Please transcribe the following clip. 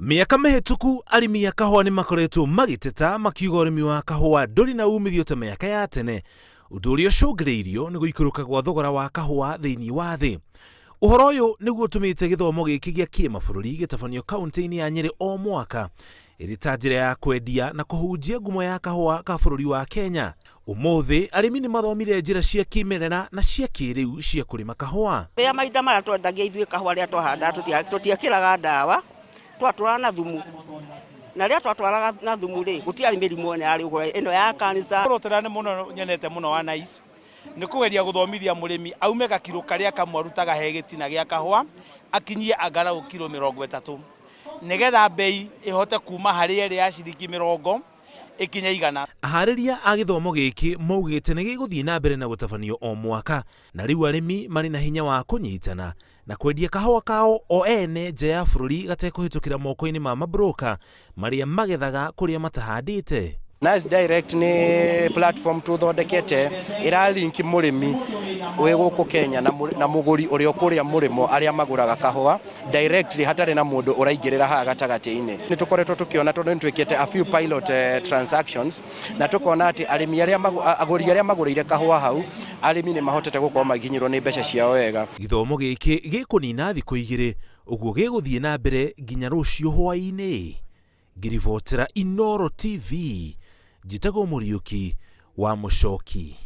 Mĩaka mĩhĩtũku arĩmi a kahũa nĩ makoretwo magĩteta makiuga ũrĩmi wa kahũa ndũrĩ na umithio ta mĩaka ya tene, ũndũ ũrĩa ũcũngĩrĩirio nĩ gũikũrũka gwa thogora wa kahũa thĩinĩ wa thĩ. Ũhoro ũyũ nĩguo ũtũmĩte gĩthomo gĩkĩ gĩa kĩmabũrũri gĩtabanio kaunti-inĩ ya Nyĩrĩ o mwaka ĩrĩ ta njĩra ya kwendia na kũhunjia ngumo ya kahũa ka bũrũri wa Kenya. Ũmũthĩ arĩmi nĩ mathomire njĩra cia kĩmerera na cia kĩrĩu cia kũrĩma kahũa. Rĩrĩa mahinda marĩa twendagia ithuĩ kahũa rĩrĩa twahandaga tũtiekĩraga ndawa, twatwaraga na thumu. Na rĩrĩa twatwaraga na thumu rĩ, gũtiarĩ mĩrimũ ĩno yarĩ ũguo ĩno ya cancer. Muoroto ũrĩa mũno nyonete mũno wa NICE nĩ kũgeria gũthomithia mũrĩmi aume gakiro karĩa kamwe arutaga he gĩtina gĩa kahũa akinyie angalau kiro 30 nĩgetha mbei ĩhote kuma harĩ ĩrĩ ya ciringi 80 ĩkinye 100. Aharĩria a gĩthomo gĩkĩ maugĩte nĩ gĩgũthiĩ na mbere na gũtabanio o mwaka na rĩu arĩmi marĩ na hinya wa kũnyitana na kwendia kahũa kao o ene nja ya bũrũri gatekũhĩtũkĩra moko-inĩ ma mabroka marĩa magethaga kũrĩa matahandĩte. Nice Direct nĩ platform tũthondekete ĩra link mũrĩmi wĩ gũkũ Kenya na mũgũri ũrĩa ũkũrĩa mũrĩmo arĩa magũraga kahũa directly hatarĩ na mũndũ ũraingĩrĩra haha gatagatĩ-inĩ. Nĩ tũkoretwo tũkĩona tondũ nĩ twĩkĩte a few pilot transactions na tũkona atĩ arĩmi arĩa agũri arĩa magũrĩire kahũa hau arĩmi nĩ mahotete gũkorwo magĩkinyĩrwo nĩ mbeca ciao wega. Gĩthomo gĩkĩ gĩkũnina thikũ igĩrĩ ũguo gĩgũthiĩ na mbere nginya rũciũ hwaĩ-inĩ. Ngĩribotera Inooro TV, njĩtagwo Mũriũki wa Mũchoki.